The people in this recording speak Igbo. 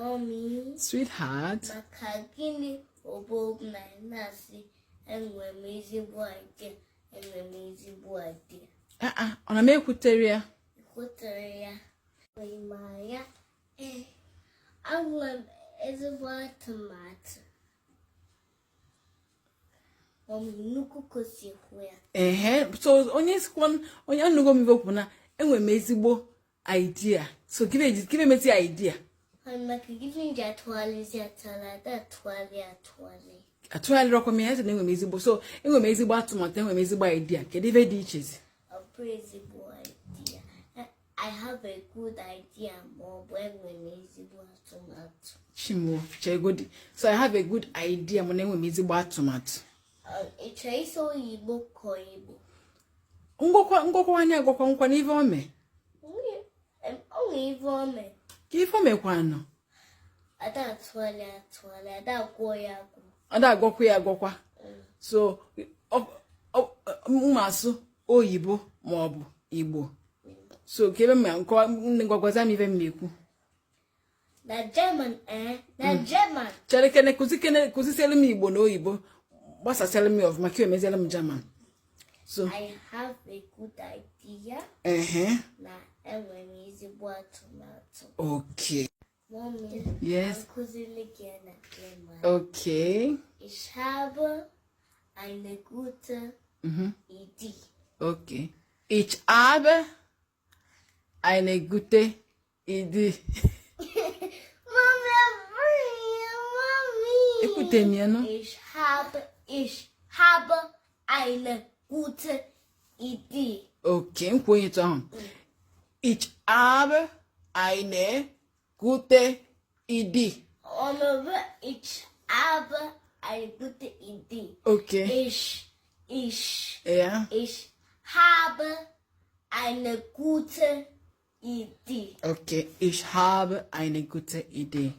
Mommy, Sweetheart. Maka gịnị obob na na-asị enwere m ezigbo idea, enwere m ezigbo idea? Ah ah, ọ na m ekwutere ya? Kwutere ya. Ị ma ya? Ee, enwere m ezigbo atụmatụ. Mommy, nnukwu ka o si ekwu ya. Ehe, so onye sikwa onye anụgo m ife okwu na enwere m ezigbo idea, so gịnị emezi idea? Maka gịnị ji atụgharịzi atụgharị, ada atụgharị atụgharị? Atụgharịrọkwa m ya. Sị na enwere m ezigbo, so enwere m ezigbo atụmatụ, enwere m ezigbo idea. Kedu ife dị ichezi? Ọ bụ ezigbo idea. I have a good idea ma ọ bụ enwere m ezigbo atụmatụ. Chimo, chegodi. So I have a good idea mana enwere m ezigbo atụmatụ. Ị chọrọ isi oyibo ka Igbo? Ngwakwa ngwakwa anya agwakwa nkwa n'ife o mee. O nwere ife o mee. Ka ife o mekwanụ? Ada atụgharị atụgharị, ada agwọ ya agwọ. Ọ da agwọkwa ya agwọkwa. So mma asụ oyibo ma ọ bụ Igbo, so ka ebe ma nkọwa nne gwagwaza m ife m ekwu. Na German, eh? Na German. Chere kene, kụzi kene, kụzisielu m Igbo na oyibo, gbasasịalụ m ya ọfụma ka emezielu m German, so I have a good idea ehe na enwere m ezigbo atụmatụ. Okay. Mommy, Yes. akụziri gị ya na German. Okay. Ich habe eine gute Idee. Okay, ich habe eine gute Idee. Mommy, Mommy. Ekwute m ya nụ. Ich habe eine gute Idee. Okay, m kwuo onye etu ahụ, ich habe eine gute Idee. Ọnọdụ, ich habe eine gute Idee. Okay. Ich, Ja. Ich habe eine gute Idee. Okay, ich habe eine gute Idee.